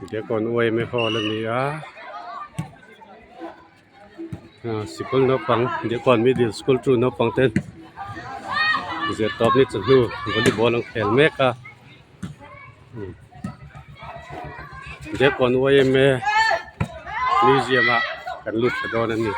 Diakkawn yma hall a ni a sikul naupang Diakkawn middle school chu naupang te zirtawp ni chawhnu volleyball an khel mek a Diakkawn yma museum ah kan lut thla dawn a ni.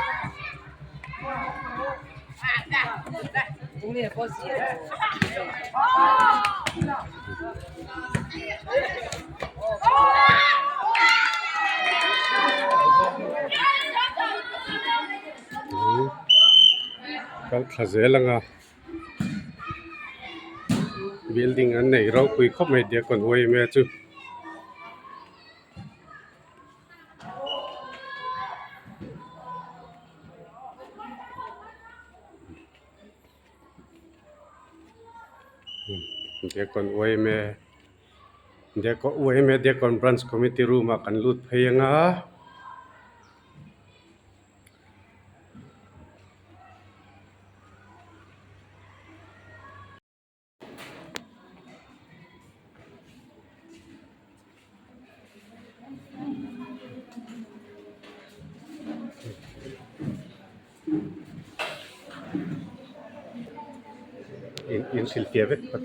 Kal thla zel ang a building an nei ropui khawp mai Diakkawn yma chu. Diakkawn yma Diakkawn yma Diakkawn branch committee room ah kan lut phei ang a. In hrilhfiah vek phawt.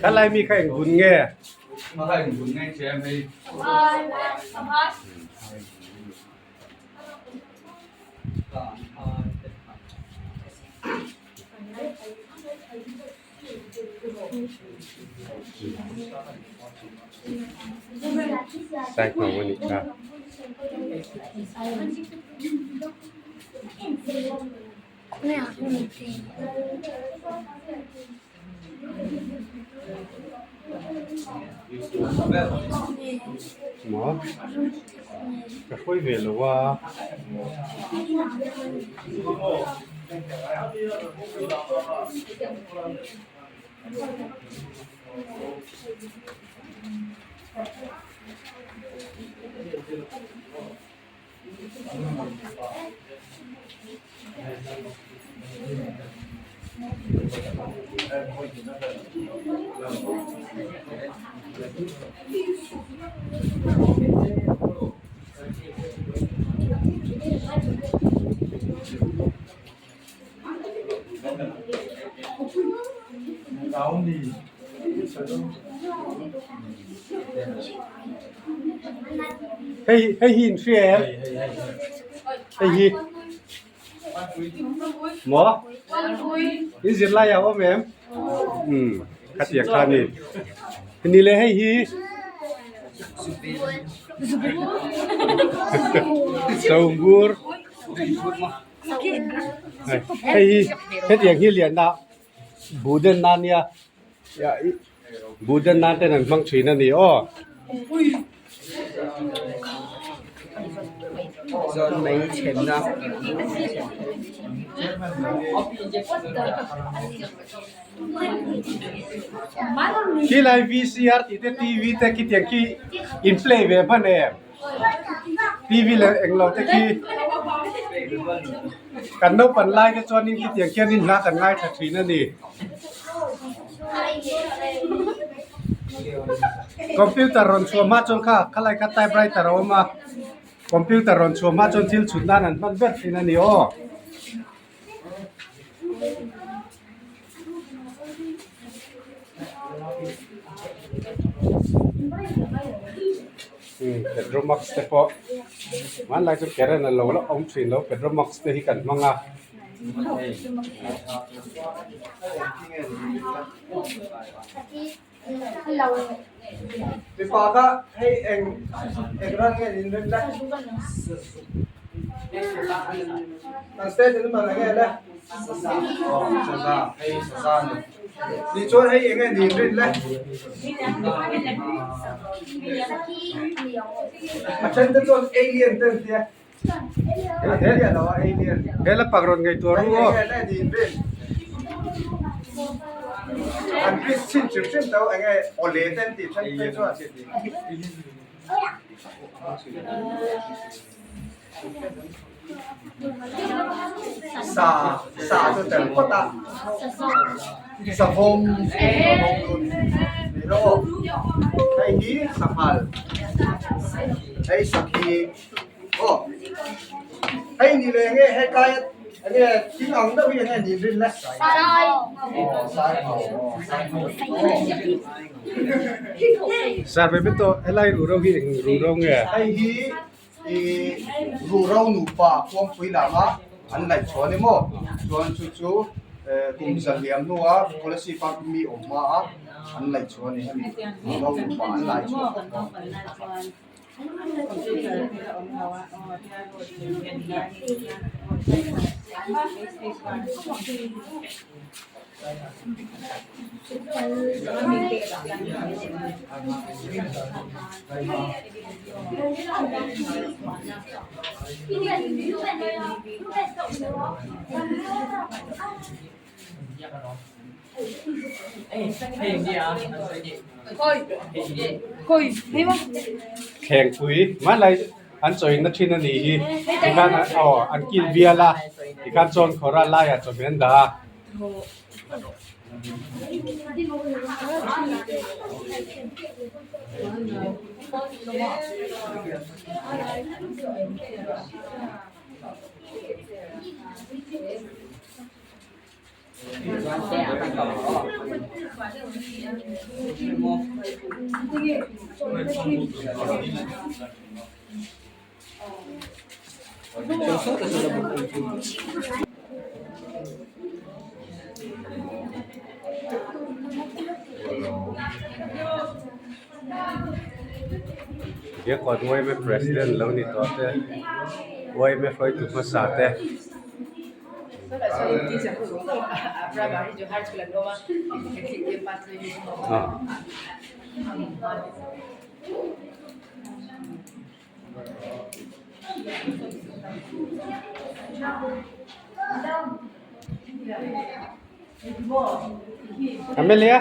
Khalai mi kha eng hun nge? Sai hno a nih kha. Maw? Ka hruai ve lo a. Hei hei hi in hria em? Hei hi maw? In zirlai ah a awm em? Umm khatiang kha a ni. Ni le hei hi Chongur. Hei hi hetiang hi lian a buh den nan nia buh den nan ten an hmang thin a ni aw. Khilai VCR tih te TV te khitiang khi in play ve hman em? TV leh englo te khi kan naupan lai te chuanin khitiang khianin hla kan ngaithla thin a ni. Computer rawn chhuah hma chuan kha khalai kha typewriter a awm a, computer rawn chhuah hma chuan thil chhut nan an hman ber thin a ni aw. Petromax te pawh hmanlai chu current a lo la awm thin lo petromax te hi kan hmang a. Mipa kha hei eng eng ran nge in rin le? Kan state in man nge le? Saza hei saza ni. Ni chuan hei eng nge ni in rin le? A then te chuan alien te an tia. He la pak rawn ngaihtuah ru aw. Aw hei ni leh nge he kai enge thil ang deuh hi enge ni rin le Sir ve beto helai ruh ro hi eng ruh ro nge? Hei hi i ruh ro nupa khuangpui lama an laih chhuah a ni maw chuan chu chu kum zaliam hnua policy park mi awm hma a an laih chhuah a ni hemi ruh ro nupa an lai chhuah. Thlengpui hmanlai an chawina thin a nih hi tikhan aw an kil bial a tikhan chawn khawrh a laiah chawhmeh an dah a. Biakawt Yma President lo ni tawh te, Yma hruaitu hmasa te. Amelia.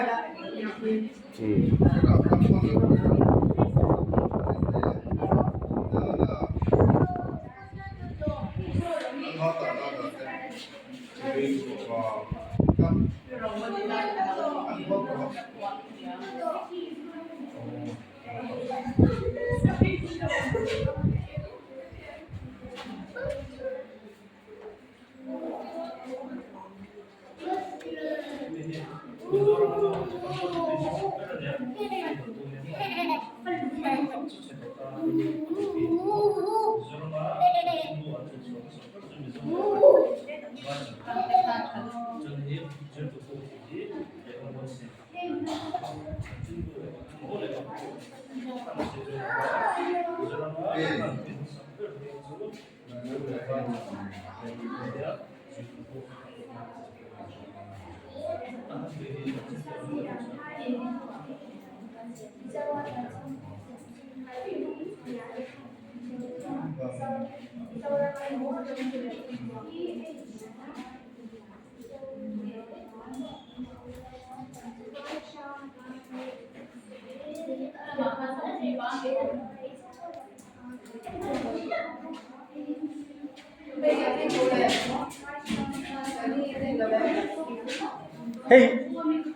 Hei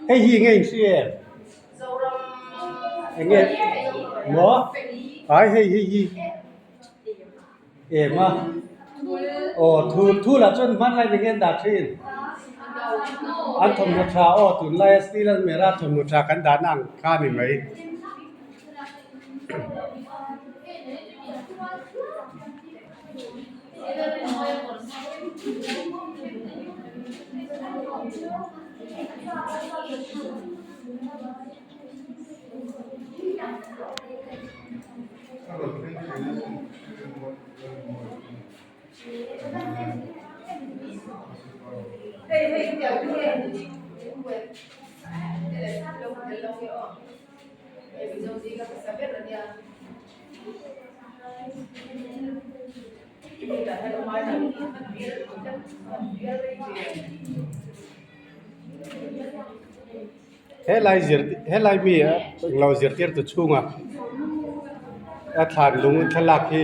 hei hi enge in hria em? Enge maw? Ai hei hei hi em a aw thul thul ah chuan hmanlai eng nge an dah thin? An thawmhnaw tha aw tunlaia steel almirah thawmhnaw tha kan dahna ang kha a ni mai. Helai zir helai mi englo zirtir tu chhunga a thlan lung thlalak hi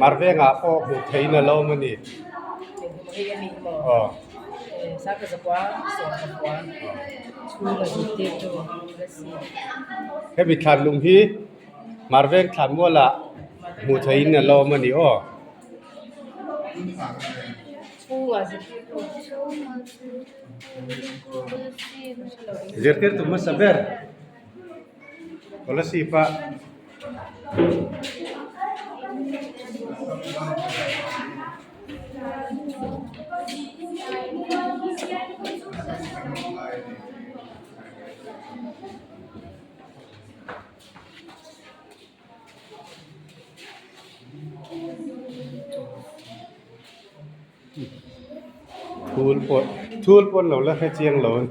Marvengah pawh hmuh theihin a lo awm a ni. Aw. Hemi thlan lung hi Marveng thlan mualah hmuh theihin a lo awm a ni aw. Zirtirtu hmasa ber Kolasib a. Thul pawh thul pawh an lo la hre chiang lo a ni.